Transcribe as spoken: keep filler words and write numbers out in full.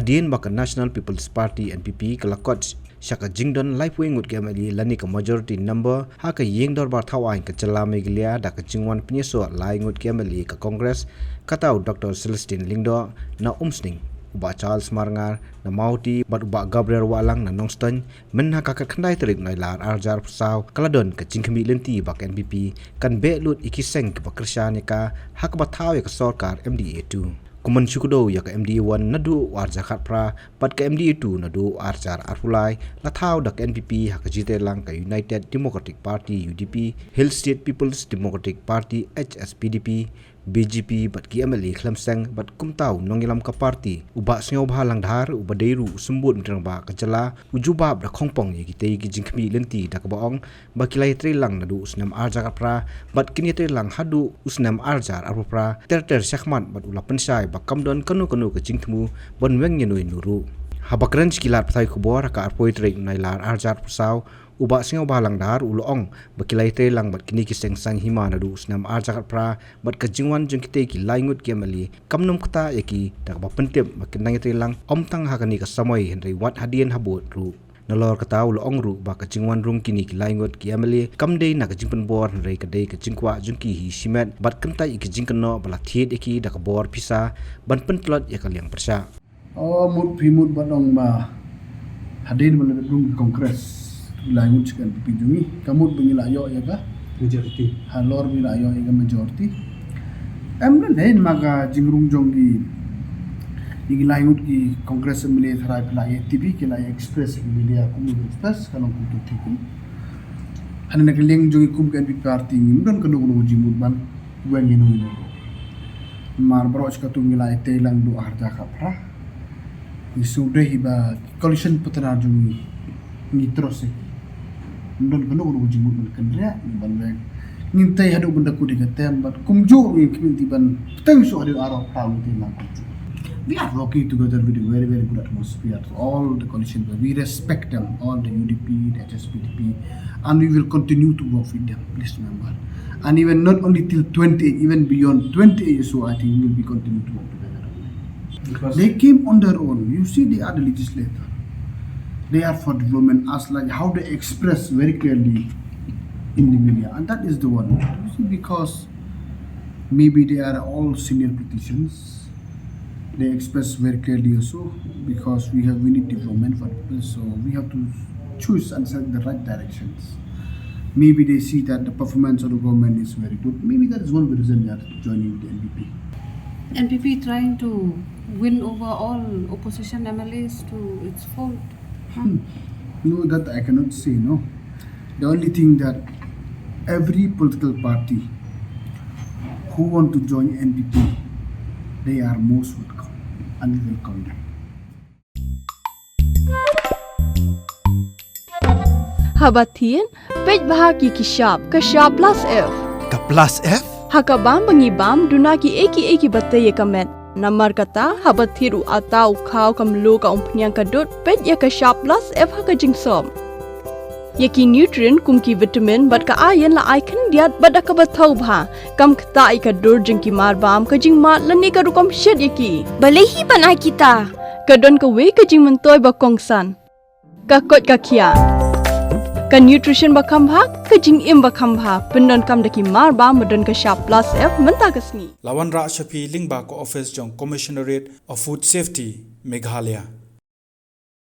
Hadien ba ka National People's Party, N P P, ka la kot sha ka jingdon laiphew ngut ki M L A lane ka majority number ha ka ïing dorbar thaw aiñ ka jylla Meghalaya da ka jingwan pynïasoh lai ngut ki M L A ka Congress, kata u Doctor Celestine Lyngdoh na Umsning, u Bah Charles Marngar na Mawhati bad u Bah Gabriel Wahlang na Nongstoiñ, mynha ka khatkhyndai tarik Nailar arhajar arphew saw ka la don ka jingkhmih lynti ba ka N P P kan beh lut ïa ki seng kiba kyrshan ïa ka ha kaba thaw ïa ka sorkar M D A two. Kumban shu kdew ïa ka M D A one naduh u arhajar khatphra bad ka M D A two naduh u arhajar arphew lai, la thaw da ka N P P ha ka jingïatreilang ka United Democratic Party, U D P, Hill State People's Democratic Party, H S P D P, B J P bad ki M L A khlem seng bad kumta u nongïalam ka party, u Bah Sniawbhalang Dhar, uba dei ruh u symbud rangbah ka jylla, u jubab da khongpong ïa kitei ki jingkhmih lynti da kaba ong ba ki la ïatreilang naduh u snem arhajar khatphra bad kin ïatreilang haduh u snem arhajar arphew phra ter ter shakhmat, bad u la pynshai ba kam don kano kano ka jingthmu ban weng ïa uno uno ruh. Haba kren sha ki lad pathai khubor ha ka arphew tarik Nailar arhajar arphew saw, u Bah Sniawbhalang Dhar u la ong ba ki la ïatreilang bad kine ki seng saiñ hima naduh u snem arhajar khatphra bad ka jingwan jong kitei ki lai ngut ki M L A kam nym ktah ïa ki da kaba pyntip ba kin nang ïatreilang ym tang ha kane ka samoi hynrei wat hadien habud ruh. Nalor kata u la ong ruh ba ka jingwan rung kine ki lai ngut ki M L A kam dei na ka jingpynbor hynrei ka dei ka jingkwah jong ki hi shimet bad kyntait ïa ka jingkynnoh ba la thied ïa ki da ka bor pisa ban pyntlot ïa ka liang pyrshah. O mut phi mut ban ong ba hadien ba la rung ki Congress ki lai ngut sha ka N P P jong ngi, ka mut ba ngi la ïoh ïa ka majority. Halor ba ngi la ïoh ïa ka majority. Em, lehse ma ka jingrung jong ki, ki lai ngut ki Congress M L A tharai phi la ïa T V, ki la ïa express ki media, kumno express, ka long kumto thik. Hynrei na ka liang jong ngi kum ka N P P party ngim don kano kano ka jingmut ban weng ïa uno uno. Namar baroh shi katta ngi la ïatreilang naduh arhajar khatphra. Ngi sngewdei hi ba ki coalition partner jong ngi, ngi trust ïa ki. Ngim don kano kano ka jingmut ban kynriah, ngi ban weng. Ngim tei haduh ban da kut ïa ka term, bad kumjuh ruh ngi khmih lynti ban pynthikna shuh hadien arphew phra, ngi tei lang kumjuh. We are working together with a very, very good atmosphere to all the coalition. We respect them, all the U D P, the H S P D P, and we will continue to work with them. Please remember. And even not only till twenty-eight, even beyond twenty-eight, so I think we will be continue to work together. Because they came on their own. You see, they are the legislator. They are for development, as like how they express very clearly in the media, and that is the one. You see, because maybe they are all senior politicians, they express very clearly also, because we have, we need development for people, so we have to choose and select the right directions. Maybe they see that the performance of the government is very good. Maybe that is one of the reason they are joining the N P P. N P P trying to win over all opposition M L As to its fold. Hmm. No, that I cannot say, no. The only thing that every political party who want to join N P P, they are most welcome and we welcome them. Haba thied, peit bha ki ki shap, ka shap plus F. Ka plus F? Ha ka bam ba ngi bam, duna kiei kiei kiba tei ïa ka met. Namar kata, haba thied u atta u khaw, ka mluh, ka umphniang, ka dud, peit ïa ka shap plus F ha ka jingsop. Ïa ki nutrient kum ki vitamin bad ka iron la ai khyndiat bad da kaba thaw bha. Kam ktah ïa ka dur jong ki marbam, ka jingmad lane ka rukom shet ïa ki. Balei hi ban ai kita? Ka don kawei ka jingmyntoi ba kongsan. Ka koit ka khiah. Ka nutrition ba kham bha, ka jingim ba kham bha, pyndonkam da ki marbam ba don ka shap plus F mynta ka sngi. La wanrah sha phi lyngba ka office jong Commissionerate of Food Safety, Meghalaya.